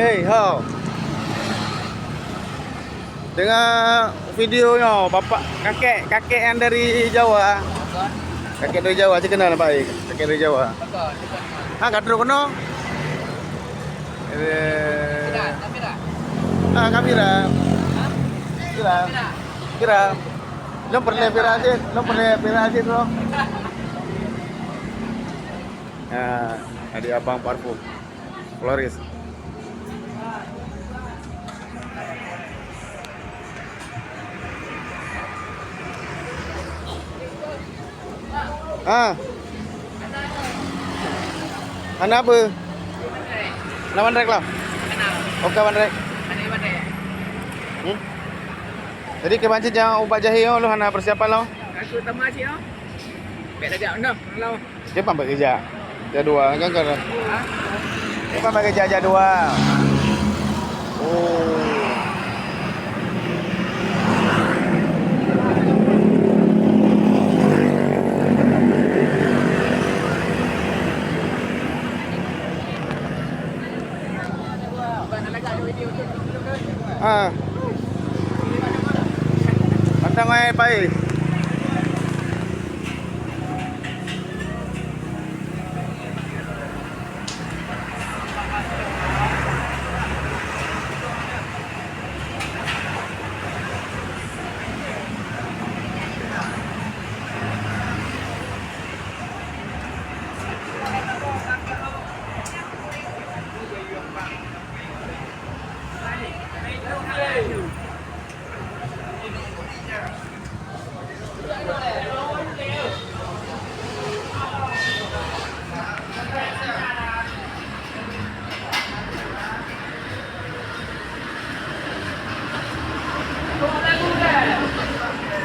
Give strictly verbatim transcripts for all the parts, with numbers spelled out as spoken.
Hei, ho. Tengok video nyoe, bapak, kakek, kakek yang dari Jawa. Kakek dari Jawa, cik kenal, Pak, eh? Kakek dari Jawa. Ha, ka trok keunoe? Eh. Ah, kamera. Kira. Kira. Lôn peureulèe viral cit, lôn peureulèe viral cit, bro. Ha, adik abang parfum. Flores. Ah. Hana apa? Hana bandrek lah. Oke bandrek. Hmm? Jadi kebanci jangan ubat jahil lo, lo hana persiapan lo. Kasut sama sih lo. Bek dah jam enam lo. Dia pang bagi jak jadwal kan kan. Dia pang bagi jak jadwal. Oh. Ah. Mantong ai pai.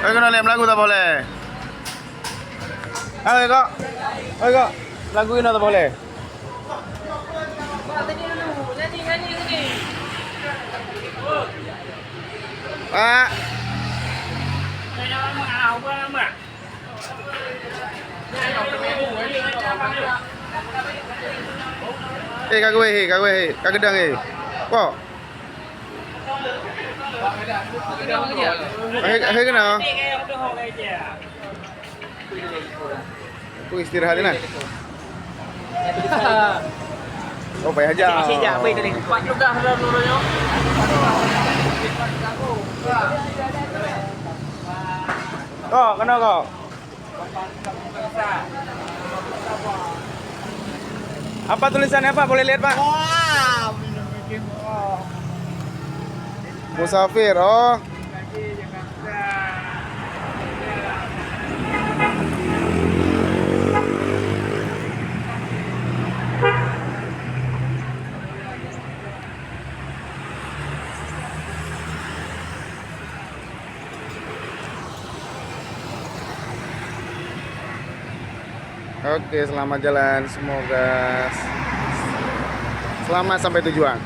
Eh, keunoe lé, meulagu tak boleh. Hai, kok. Hai, kok. Lagu inoe tak boleh. Pak. Eh, ka geuwéh, eh, ka geuwéh, eh. Ka geudang, eh. Pok. Akhé, akhé keunoe. Aku istirahat ni nah. Oh, payah jauh. Sejak, sejak, apa yang tadi? Empat juta dah dulu nyoe. Kok, kena kok. Apa tulisannya, Pak? Boleh lihat, Pak? Musafir, oh. Oke, selamat jalan. Semoga selamat sampai tujuan.